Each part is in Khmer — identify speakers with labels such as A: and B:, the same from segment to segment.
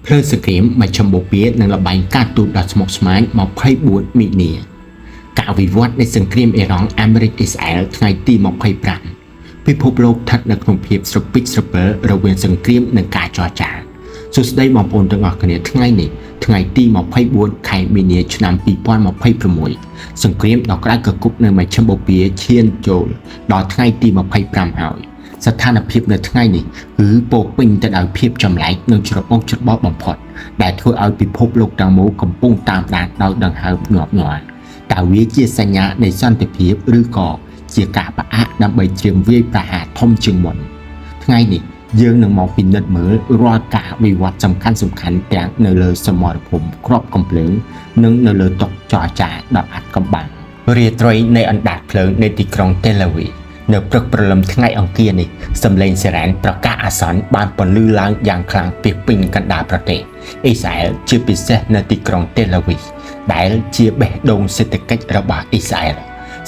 A: ភ្លើងសង្គ្រាមមជ្ឈិមបូព៌ានិងល្បែងការទូតដ៏ស្មុគស្មាញ24មីនាការវិវត្តនៃសង្គ្រាមអ៊ីរ៉ង់អាមេរិកអ៊ីស្រាអែលថ្ងៃទី25ពិភពលោកស្ថិតនៅក្នុងភាពស្រពិចស្រពិលរវាងសង្គ្រាមនិងការចរចាសួស្តីបងប្អូនទាំងអស់គ្នាថ្ងៃនេះថ្ងៃទី24ខែមីនាឆ្នាំ2026សង្គ្រាមដ៏ក្តៅគគុកនៅមជ្ឈិមបូព៌ាឈានចូលដល់ថ្ងៃទី25ហើយ ស្ថានភាពនៅថ្ងៃនេះគឺពោរពេញទៅដោយភាពចម្លែកនិងច្របូកច្របល់បំផុតដែលធ្វើឲ្យពិភពលោកទាំងមូលកំពុងតាមដានដោយដង្ហើមញាប់ញ័រតើវាជាសញ្ញានៃសន្តិភាពឬក៏ជាការផ្អាកដើម្បីត្រៀមវាយប្រហារធំជាងមុនថ្ងៃនេះយើងនឹងមកពិនិត្យមើលរាល់ការវិវត្តសំខាន់សំខាន់ទាំងនៅលើសមរភូមិគ្រាប់កំភ្លើងនិងនៅលើតុចរចាដ៏អាថ៌កំបាំងរាត្រីនៃអណ្ដាតភ្លើងនៃទីក្រុងតេឡាវី នៅព្រឹកព្រលឹមថ្ងៃអង្គារនេះសម្លេងស៊ីរ៉ែនប្រកាសអាសន្នបានពន្លឺឡើងយ៉ាងខ្លាំងពីពេញកណ្ដាលប្រទេសអ៊ីស្រាអែលជាពិសេសនៅទីក្រុងតេឡាវីដែលជាបេះដូងសេដ្ឋកិច្ចរបស់អ៊ីស្រាអែល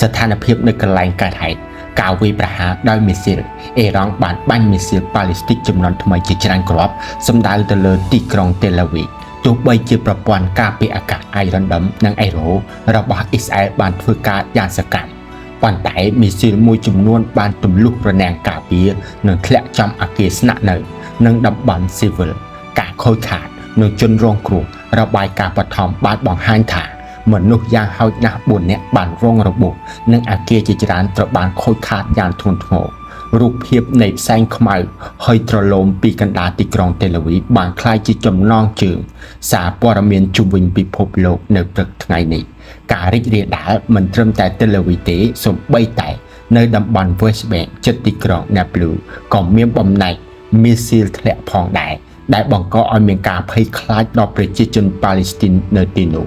A: ស្ថានភាពនៅកន្លែងកើតហេតុការវាយប្រហារដោយមីស៊ីលអេរ៉ង់បានបាញ់មីស៊ីលប៉ាឡេស្ទីកចំនួនថ្មីជាច្រើនគ្រាប់សម្ដៅទៅលើទីក្រុងតេឡាវីទោះបីជាប្រព័ន្ធការពារអាកាស Iron Dome និង Arrow របស់អ៊ីស្រាអែលបានធ្វើការយ៉ាងសកម្ម ប៉ុន្តែមីស៊ីលមួយចំនួនបានទម្លុះរនាំងការពារនិងធ្លាក់ចំអគារស្នាក់នៅនិងតំបន់ស៊ីវិលការខូចខាតនិងជនរងគ្រោះរបាយការណ៍បឋមបានបង្ហាញថាមនុស្សយ៉ាងហោចណាស់4នាក់បានរងរបួសនិងអគារជាច្រើនត្រូវបានខូចខាតយ៉ាងធ្ងន់ធ្ងររូបភាពនៃផ្សែងខ្មៅហុយត្រឡោមពីកណ្ដាលទីក្រុងតេឡាវីបានក្លាយជាចំណងជើងសារព័ត៌មានជុំវិញពិភពលោកនៅព្រឹកថ្ងៃនេះ ការរីករាលដាលមិនត្រឹមតែតេឡាវីទេសូម្បីតែនៅតំបន់ West Bank ជិតទីក្រុង Nablus ក៏មានបំណែកមីស៊ីលធ្លាក់ផងដែរដែលបង្កឲ្យមានការភ័យខ្លាចដល់ប្រជាជនប៉ាឡេស្ទីននៅទីនោះ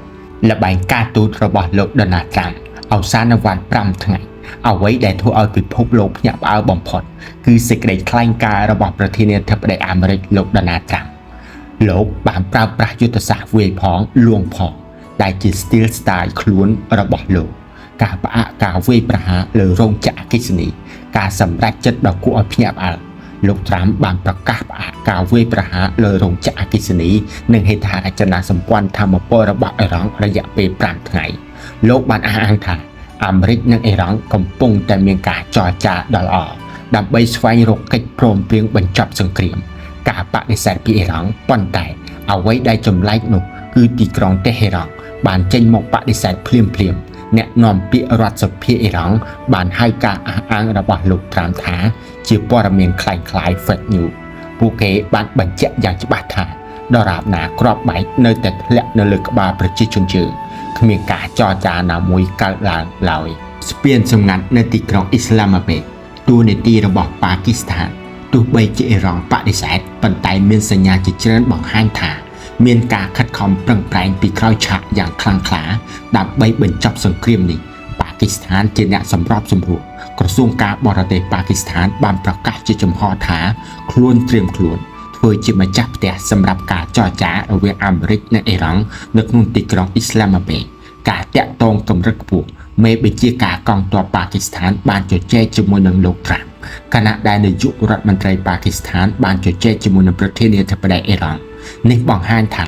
A: ល្បែងការទូតរបស់លោកដូណាល់ត្រាំឱសានវាទ5ថ្ងៃអ្វីដែលធ្វើឲ្យពិភពលោកភ្ញាក់ផ្អើលបំផុតគឺសេចក្តីថ្លែងការណ៍របស់ប្រធានាធិបតីអាមេរិកលោកដូណាល់ត្រាំលោកបានប្រើប្រាស់យុទ្ធសាស្ត្រវាយផងលួងផង ដែលជា style style ខ្លួនរបស់លោកការផ្អាកការវាយប្រហារលើរោងចក្រអគ្គិសនីការសម្រេចចិត្តដ៏គួរឲ្យភ្ញាក់ផ្អើលលោកត្រាំបានប្រកាសផ្អាកការវាយប្រហារលើរោងចក្រអគ្គិសនីនិងហេដ្ឋារចនាសម្ព័ន្ធធម្មពលរបស់អ៊ីរ៉ង់រយៈពេល5ថ្ងៃលោកបានអះអាងថាអាមេរិកនិងអ៊ីរ៉ង់កំពុងតែមានការចរចាដ៏ល្អដើម្បីស្វែងរកកិច្ចព្រមព្រៀងបញ្ចប់សង្គ្រាមការបដិសេធពីអ៊ីរ៉ង់ប៉ុន្តែអ្វីដែលចម្លែកនោះគឺទីក្រុងតេហេរ៉ង់បានចេញមកបដិសេធភ្លាមភ្លាមៗអ្នកនាំពាក្យរដ្ឋសភាអ៊ីរ៉ង់បានហៅការអះអាងរបស់លោកត្រាំថាជាព័ត៌មានក្លែងៗ fake news ពួកគេបានបញ្ជាក់យ៉ាងច្បាស់ថាដរាបណាគ្រាប់បែកនៅតែធ្លាក់នៅលើក្បាលប្រជាជនជើងគ្មានការចរចាណាមួយកើតឡើងឡើយស្ពានសម្ងាត់នៅទីក្រុងអ៊ីស្លាមាបាតតួនាទីរបស់ប៉ាគីស្ថានទោះបីជាអ៊ីរ៉ង់បដិសេធប៉ុន្តែមានសញ្ញាជាច្រើនបង្ហាញថាមានការខិតខំប្រឹងប្រែងពីក្រោយឆាកយ៉ាងខ្លាំងក្លាដើម្បីបញ្ចប់សង្គ្រាមនេះប៉ាគីស្ថានជាអ្នកសម្របសម្រួលក្រសួងការបរទេសប៉ាគីស្ថានបានប្រកាសជាចំហថាខ្លួនត្រៀមខ្លួនធ្វើជាម្ចាស់ផ្ទះសម្រាប់ការចរចារវាងអាមេរិកនិងអ៊ីរ៉ង់នៅក្នុងទីក្រុងអ៊ីស្លាមាបាតការតាក់ទងកម្រិតខ្ពស់មេបញ្ជាការកងទ័ពប៉ាគីស្ថានបានជជែកជាមួយនឹងលោកត្រាំខណៈដែលនាយករដ្ឋមន្ត្រីប៉ាគីស្ថានបានជជែកជាមួយនឹងប្រធានាធិបតីអ៊ីរ៉ង់នេះបង្ហាញថា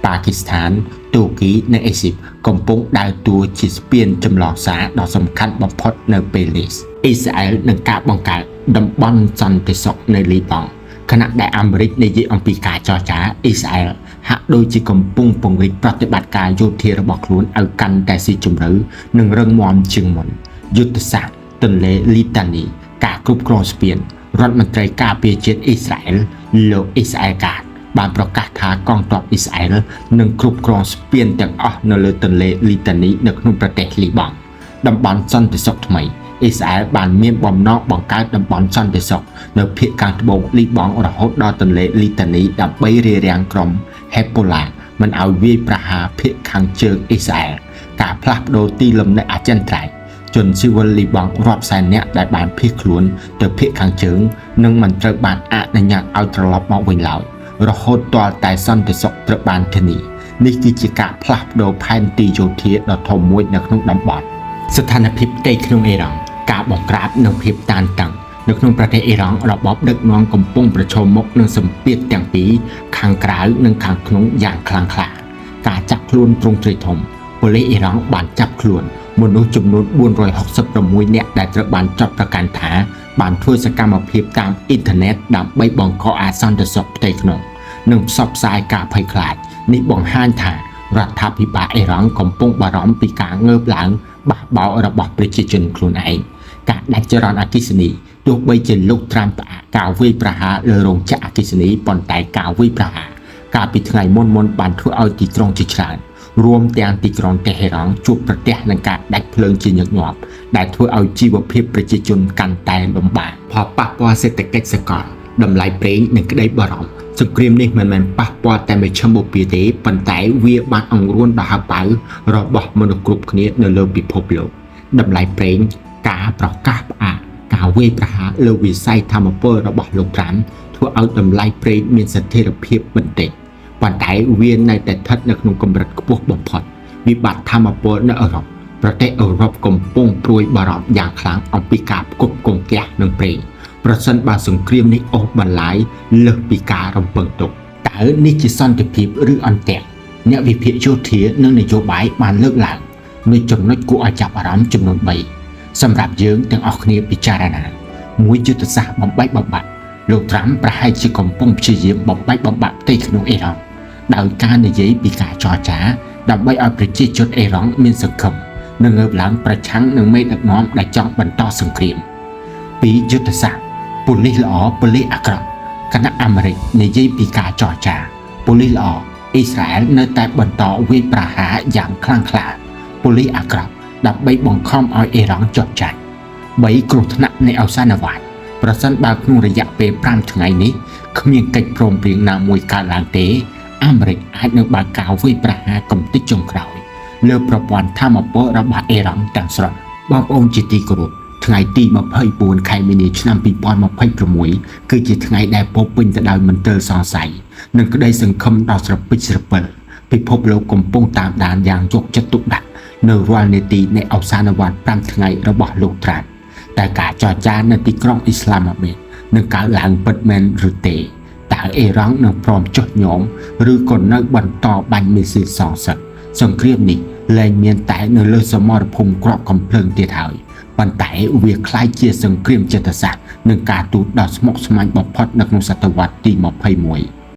A: ប៉ាគីស្ថានទូគីនិងអេស៊ីបកំពុងដើរតួជាស្ពានចម្លងសារដ៏សំខាន់បំផុតនៅពេលនេះអ៊ីស្រាអែលនឹងការបង្កើតតំបន់សន្តិសុខនៅលីបង់ខណៈដែលអាមេរិកនិយាយអំពីការចរចាអ៊ីស្រាអែលហាក់ដូចជាកំពុងពង្រីកប្រតិបត្តិការយោធារបស់ខ្លួនឲ្យកាន់តែស៊ីជម្រៅនិងរឹងមាំជាងមុនយុទ្ធសាស្ត្រទន្លេលីតានីការគ្រប់គ្រងស្ពានរដ្ឋមន្ត្រីការពារជាតិអ៊ីស្រាអែលលោកអ៊ីស្រាអែលកាតបានប្រកាសថាកងទ័ពអ៊ីស្រាអែលនឹងគ្រប់គ្រងស្ពានទាំងអស់នៅលើទន្លេលីតានីនៅក្នុងប្រទេសលីបង់តំបន់សន្តិសុខថ្មីអ៊ីស្រាអែលបានមានបំណងបង្កើតតំបន់សន្តិសុខនៅភាគខាងត្បូងលីបង់រហូតដល់ទន្លេលីតានីដើម្បីរារាំងក្រុមហេប៉ូឡាមិនឲ្យវាយប្រហារភាគខាងជើងអ៊ីស្រាអែលការផ្លាស់ប្ដូរទីលំនៅអចិន្ត្រៃយ៍ជនស៊ីវិលលីបង់រាប់សែននាក់ដែលបានភៀសខ្លួនទៅភាគខាងជើងនឹងមិនត្រូវបានអនុញ្ញាតឲ្យត្រឡប់មកវិញឡើយរហូតទាល់តែសន្តិសុខត្រូវបានធានានេះគឺជាការផ្លាស់ប្ដូរផែនទីយោធាដ៏ធំមួយនៅក្នុងតំបន់ស្ថានភាពផ្ទៃក្នុងអ៊ីរ៉ង់ការបង្ក្រាបនិងភាពតានតឹង នៅក្នុងប្រទេសអ៊ីរ៉ង់របបដឹកនាំកំពុងប្រឈមមុខនឹងសម្ពាធទាំងពីរខាងក្រៅនិងខាងក្នុងយ៉ាងខ្លាំងក្លាការចាប់ខ្លួនទ្រង់ទ្រាយធំប៉ូលីសអ៊ីរ៉ង់បានចាប់ខ្លួនមនុស្សចំនួន466នាក់ដែលត្រូវបានចោទប្រកាន់ថាបានធ្វើសកម្មភាពតាមអ៊ីនធឺណិតដើម្បីបង្កអសន្តិសុខផ្ទៃក្នុងនិងផ្សព្វផ្សាយការភ័យខ្លាចនេះបង្ហាញថារដ្ឋាភិបាលអ៊ីរ៉ង់កំពុងបារម្ភពីការងើបឡើងបះបោររបស់ប្រជាជនខ្លួនឯងការដាច់ចរន្តអគ្គិសនីទោះបីជាលោកត្រាំផ្អាកការវាយប្រហារលើរោងចក្រអគ្គិសនីប៉ុន្តែការវាយប្រហារកាលពីថ្ងៃមុនៗបានធ្វើឲ្យទីក្រុងជាច្រើនរួមទាំងទីក្រុងតេហេរ៉ង់ជួបប្រទះនឹងការដាច់ភ្លើងជាញឹកញាប់ដែលធ្វើឲ្យជីវភាពប្រជាជនកាន់តែលំបាកផលប៉ះពាល់សេដ្ឋកិច្ចសកលតម្លៃប្រេងនិងក្តីបារម្ភសង្គ្រាមនេះមិនមែនប៉ះពាល់តែមជ្ឈិមបូព៌ាទេប៉ុន្តែវាបានអង្រួនដល់ហៅប៉ៅរបស់មនុស្សគ្រប់គ្នានៅលើពិភពលោកតម្លៃប្រេងការប្រកាសផ្អាកការវាយប្រហារលើវិស័យធម្មពលរបស់លោកត្រាំធ្វើឲ្យតម្លៃប្រេងមានស្ថិរភាពបន្តិចប៉ុន្តែវានៅតែស្ថិតនៅក្នុងកម្រិតខ្ពស់បំផុតវិបត្តិធម្មពលនៅអឺរ៉ុបប្រទេសអឺរ៉ុបកំពុងព្រួយបារម្ភយ៉ាងខ្លាំងអំពីការផ្គត់ផ្គង់ហ្គាសនិងប្រេងប្រសិនបើសង្គ្រាមនេះអូសបន្លាយលើសពីការរំពឹងទុកតើនេះជាសន្តិភាពឬអន្ទាក់អ្នកវិភាគយោធានិងនយោបាយបានលើកឡើងនៅចំណុចគួរឲ្យចាប់អារម្មណ៍ចំនួន3សម្រាប់យើងទាំងអស់គ្នាពិចារណាមួយយុទ្ធសាស្ត្របំបែកបំបាក់លោកត្រាំប្រហែលជាកំពុងព្យាយាមបំបែកបំបាក់ផ្ទៃក្នុងអ៊ីរ៉ង់ដោយការនិយាយពីការចរចាដើម្បីឲ្យប្រជាជនអ៊ីរ៉ង់មានសង្ឃឹមនិងងើបឡើងប្រឆាំងនឹងមេដឹកនាំដែលចង់បន្តសង្គ្រាមពីរយុទ្ធសាស្ត្រប៉ូលីសល្អប៉ូលីសអាក្រក់គណៈអាមេរិកនិយាយពីការចរចាប៉ូលីសល្អអ៊ីស្រាអែលនៅតែបន្តវាយប្រហារយ៉ាងខ្លាំងក្លាប៉ូលីសអាក្រក់ដើម្បីបង្ខំឲ្យអ៊ីរ៉ង់ចុះចាញ់3គ្រោះថ្នាក់នៃឱសានវាទប្រសិនបើក្នុងរយៈពេល5ថ្ងៃនេះគ្មានកិច្ចព្រមព្រៀងណាមួយកើតឡើងទេអាមេរិកអាចនឹងបើកការវាយប្រហារកំទេចចុងក្រោយលើប្រព័ន្ធធម្មពលរបស់អ៊ីរ៉ង់ទាំងស្រុងបងប្អូនជាទីគោរពថ្ងៃទី24ខែមីនាឆ្នាំ2026គឺជាថ្ងៃដែលពោពេញទៅដោយមន្ទិលសង្ស័យនិងក្តីសង្ឃឹមដ៏ស្រពេចស្រពិលពិភពលោកកំពុងតាមដានយ៉ាងយកចិត្តទុកដាក់នៅរាល់នាទីនៃឱសានវាទ5ថ្ងៃរបស់លោកត្រាំតែការចរចានៅទីក្រុងអ៊ីស្លាមាបាតនឹងកើតឡើងពិតមែនឬទេតើអ៊ីរ៉ង់នឹងព្រមចុះញោមឬក៏នៅបន្តបាញ់មីស៊ីលសងសឹកសង្គ្រាមនេះលែងមានតែនៅលើសមរភូមិគ្រាប់កំភ្លើងទៀតហើយប៉ុន្តែវាក្លាយជាសង្គ្រាមចិត្តសាស្ត្រនិងការទូតដ៏ស្មុគស្មាញបំផុតនៅក្នុងសតវត្សទី21